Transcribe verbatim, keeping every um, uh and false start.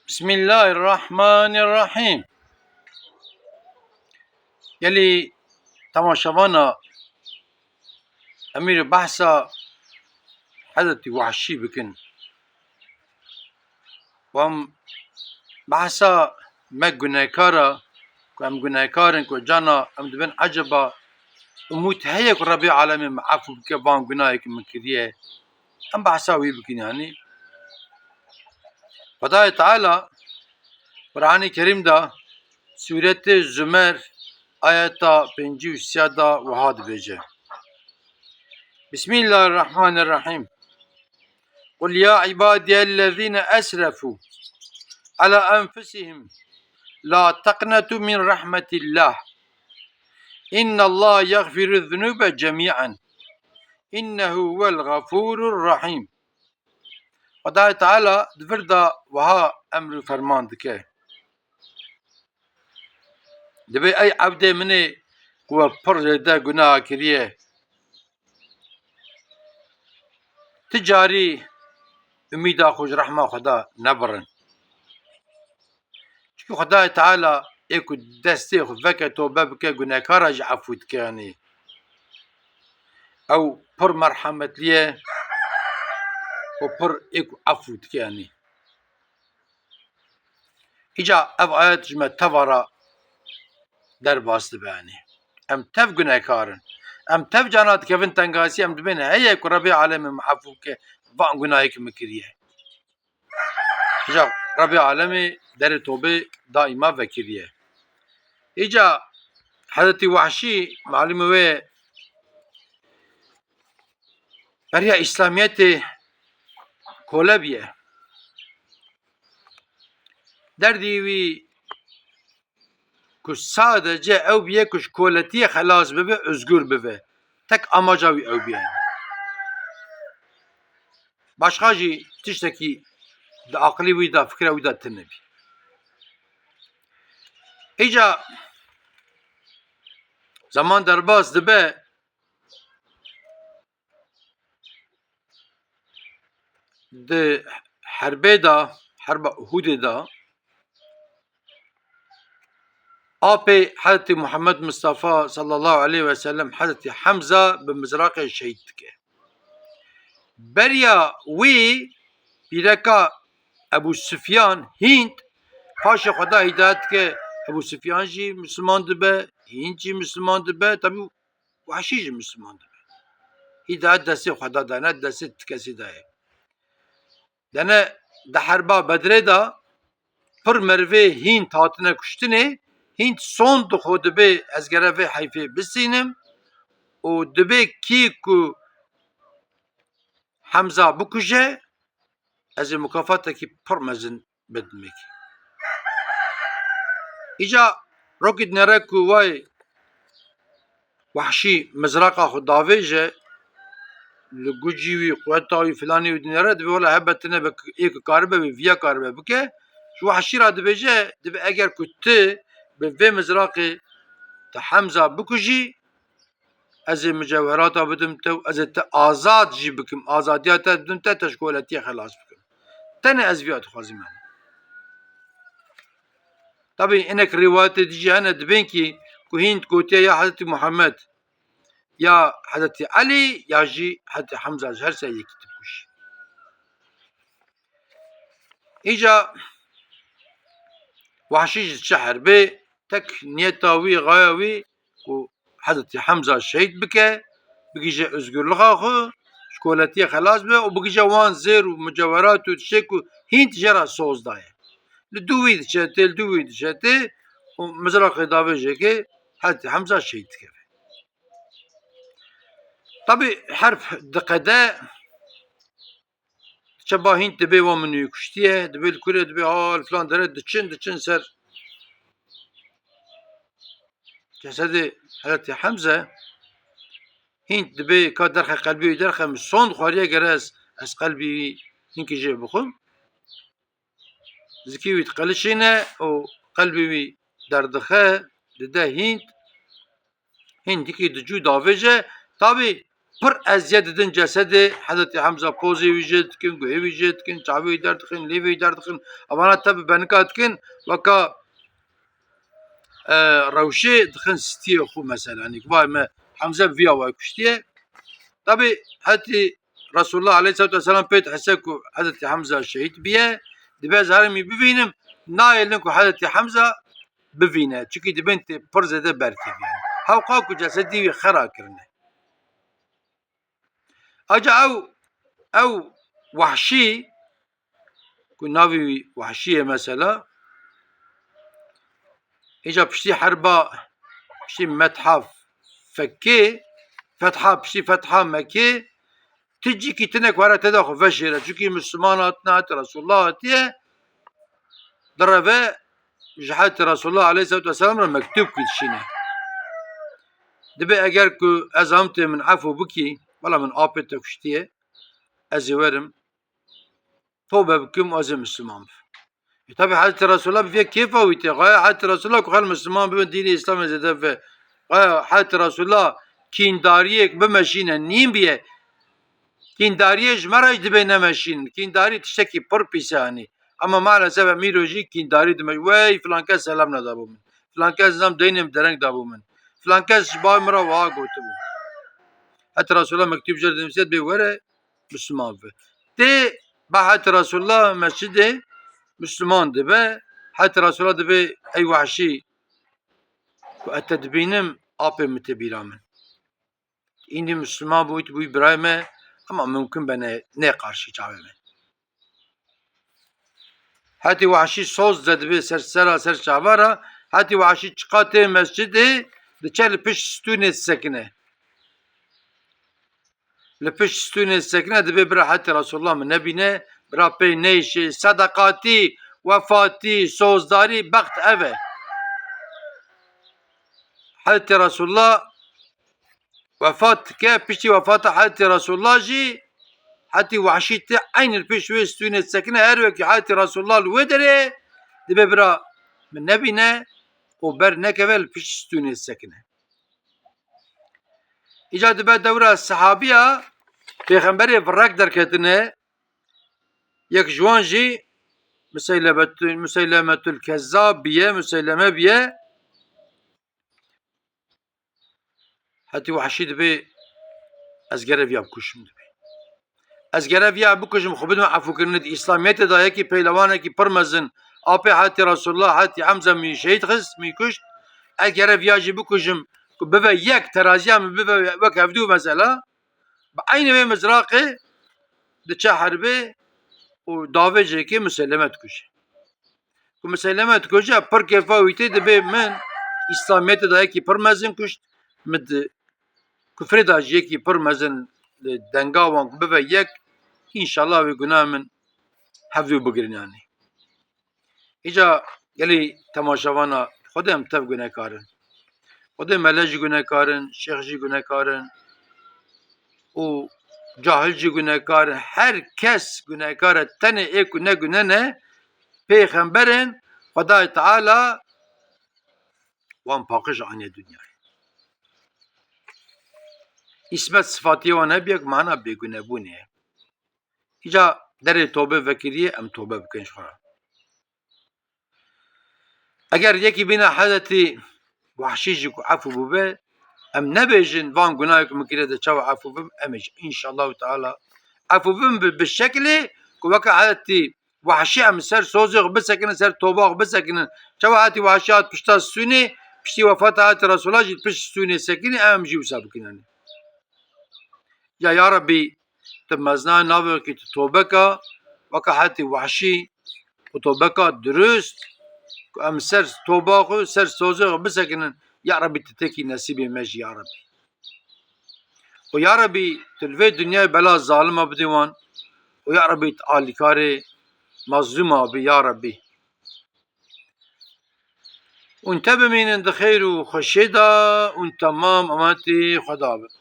Bismillahirrahmanirrahîm. Gelî temaşevana, em îro behsa Hezretî Wahşî bikin. Û em behsa me gunehkar a, ku em gunehkar in, ku cana em dibin eceba umût heye ku Rebê Alemê min efû bike van gunahê ku min kiriye. Em behsa wî bikin yanî. Xwedayê Teala Quranê Kerîm de Sûretê Zumer ayeta pêncî û sê de wiha dibêje. Bismillahirrahmanirrahîm. Qul ya ibadiyellezîne esrefû ala enfusihim la teqnetû min rahmetillah. İnnallâhe yagfiruz-zunûbe cemî'en. İnnehu huvel gafûrur rahîm. Xwedayê Teala di vir de wiha emr û ferman dike. Dibê ey evdê min ê ku we pir zêde gunaha kiriye, ti carî umîda xwe ji rehma Xweda nebirin. Çimkî Xwedayê Teala ê ku destê xwe veke tobe bike, gunehkara jî efû dike yanî. Ew pir merhemetlî ye û pir ê ku efû dike yanî. Îca ev ayet ji me teva re derbas dibe yanî. Em tev gunehkar in. Em tev cana dikevin tengasî, em dibên heye ku Rebê Alemê min efû bike van gunahê ku min kiriye. Îca Rebê Alemê derê tobê daîma vekiriye. Îca Hezretî Wahşî, malûmê wê ye, beriya Îslamiyetê kole bûye. Derdî wî ku sadece ew bûye ku ji koletiyê xelas bibe, özgür bibe. Tek amaca wî ew bûye. Başqa jî tiştekî di aqilî wî de, fikra wî de tune bî. Îca zeman derbas dibe, di herbê de, herba Uhudê de, apê Hezretî Muhammed Mustafa sallallahu aleyhi ve sellem, Hezretî Hemza, bi mizraqê şehîd dike. Beriya wî pîreka Ebû Sufyan, Hînd, paşê Xweda hîdayet dike, Ebû Sufyan jî Misliman dibe, Hînd jî Misliman dibe, tabî Wahşî jî Misliman dibe. Hîdayet destê Xweda de ne, destê ti kesî de ye. Dene di herba Bedrê de pir merivê Hînd hatine kuştinê, Hînd sond dixwe, dibê ez gere vê heyfê bistînim û dibê kî ku Hemza bikuje, ez ê mukafatekî pir mezin bidim wê kî. Îca rokî dinêre ku way Wahşî mizraqa xwe davêje, li gucî wî, quweta wî, filanî wî dinêre, dibê wela hebe tune be, ê ku karibe wê viya karibe bike. Ji Wahşî re dibêje, dibê eger ku tu bi vê mizraqê tu Hemza bikujî, ez ê mucewherata bidim te û ez ê te azad jî bikim, azadiya te bidim te, te ji koletiyê xelas bikim. Tenê ez viya dixwazim yani. Tabî hinek rîwayetê dijî hene dibên kî ku Hînd gotiye ya Hezretî Muhammed, ya Hezretî Elî, ya jî Hezretî Hemza, ji her se yekî tu bikujî. Îca Wahşî ji çi herbê, tek niyeta wî, xaya wî ku Hezretî Hemza şehîd bike, bigihîje özgürlixa xwe, ji koletiyê xelas be û bigihîje wan zêr û mucewherat û tiştê ku Hînd jê re soz daye. Li dû wî diçe tê, li dû wî diçe tê û mizraqê davêje ke Hezretî Hemza şehîd dikeve. Tabî herf diqede, diçe ba Hînd, dibê wa min wî kuştiye, dibê li kurê, dibê ha li filan dere diçin, diçin ser cesedê Hezretî Hemze. Hînd dibê ka derxe qelbî wî derxe, min sond xwariye, gere ez, ez qelbî wî hinkî jê bixwim. Zikî wî diqelişîne û qelbê wî derdixe, dide Hînd. Hînd hikî dicû davêje. Tabî pir eziyet didin cesedê Hezretî Hemza, pozê wî jê dikin, guhê wî jê dikin, çavê wî derdixin, lêvê wî derdixin. Evana te bi benika dikin, weka, e, rewşê dixin stiyê xwe mesela. Yanî vay me Hemza bi vî awayî kuştiye. Tabî hetî Resulullah aleyhissalatu vesselam pê dihese ku Hezretî Hemza şehîd biye, dibe ez herimî bivînim, nayêlin ku Hezretî Hemza bivîne. Çikî dibên tê pir zêde berkevî. Yanî hewqa ku cesedî wî xera kirine. Aca ew, ew Wahşî, ku navê wî Wahşî ye mesela, îca piştî herba, piştî metha Fekkê, fetha, piştî fetha Mekê, ti cîkî tine ku here tê de xwe veşêre. Çunkî Misliman hatine, hetê Resulullah hatiye, direve ji hetê Resulullah aleyhissalatu vesselam re mektûb kî dişîne. Dibe eger ku ez hamtê min efû bikî, wela min apê te kuştiye, ez ê werim, tobe bikim û ez ê Misliman bim. E, tabî Hezretî Resulullah bi vê kêfa wî tê. Xaya Hezretî Resulullah ku xel Misliman bibin, dînê Îslamê zêde bive. Xaya Hezretî Resulullah kîndariyek bimeşîne, nîn biye. Kîndariyê ji me re jî dibê nemeşînin. Kîndarî tiştekî pir pîs e, hanî. Ama maalesef em îro jî kîndarî dimeş-, wey filan kes selam nedabû min. Filan kes nizam deynê min dereng dabû min. Filan kes ji bavê min re wiha gotibû. Heta Resulullah mektûb jê re dinivîse, dibê were Misliman bibe. Tê ba Heta Resulullah mescidê Misliman dibe. Heta Resulullah dibê, ey Wahşî, ku ez te dibînim, apê min tê bîra min. Îndî Misliman bû, tu bûyî birayê me, ama mumkin be ne, ne qarşî çavê me. Hetî Wahşî soz de dibe ser sera, ser çava re, hetî Wahşî çiqa tê mescidê, diçe li pişt stûnê disekine. Li pişt stûnê disekine, dibê bira hetî Resulullah min nebîne, bira pê neyşê, sedeqatî, wefatî, sozdarî, bext ev e. Hetî Resulullah wefat dike, piştî wefata Hezretî Resulullah jî Hetî Wahşî tê eynî li pêş wê stûnê disekine, her wekî Hezretî Resulullah li wê derê dibe bira min nebîne û ber nekeve li pişt stûnê disekine. Îca dibe dewra sehabiya Pêxemberê virek derketine, yek ji wan jî Museylemetul, Museylemetul Kezzab biye, Museyleme biye. Hetî Wahşî dibê, ez gere viya bikujim dibê. Ez gere viya bikujim, xwe bidim efûkirinê di Îslamiyetê de yekî peylewanekî pir mezin, apê Hetî Resulullah, Hetî Hemze min şehîd xist, min kuşt. Ez gere viya jî bikujim, ku bibe yek, teraziya min bibe wek hevdû mesela. Bi eynî vê mizraqê diçe herbê û davêjekê Museyleme dikuje. Ku Museyleme dikuje, pir kêfa wî tê, dibê min Îslamiyetê de yekî pir mezin kuşt, min di kufrê de jî yekî pir mezin, e, denga wan ku bibe yek, înşallah wê guna min hevdû bigirin yanî. Îca gelî temaşevana, Xwedê em tev gunekar in. Xwedê mele jî gunekar in, şêx jî gunekar in û cahil jî gunekar in. Her kes gunekar e, tenê ê ku ne gune ne, pêxember in, Xwedayê Teala wan paqij aniye dinyayê. Îsmet sifatiyê wan hebiye ku mana bêgunebûnê ye. Îca derê tobe vekiriye, em tobe bikin ji xwe re. Eger yekî bîne Hezretî Wahşî jî ku efû bûbe, em nebêjin van gunahê ku min kiriye de çawa efû bim, em ê jî înşallahu teala efû bim bi, bi şekilê ku weke Hezretî Wahşî em ser sozê xwe bisekinin, ser toba xwe bisekinin. Çawa Hetî Wahşî hat pişta stûnê, piştî wefata Hetî Resûla jî pişt stûnê sekinî, em jî wisa bikin yanî. Ya, ya Rebbî, tu meznayê navê wekî tu tobeka, weke Hetî Wahşî û tobeka dirust, ku em ser toba xwe, ser sozê xwe bisekinin. Ya Rebbî, tu têkî nesîbê me jî, ya Rebbî. Û ya Rebbî, tu li vê dinyayê bela zalima bidî wan. Û ya Rebbî, tu alîkarê mazlûma bî, ya Rebbî. Hûn te bimînin di xêr û xweşiyê de, hûn temam emanetî Xweda bin.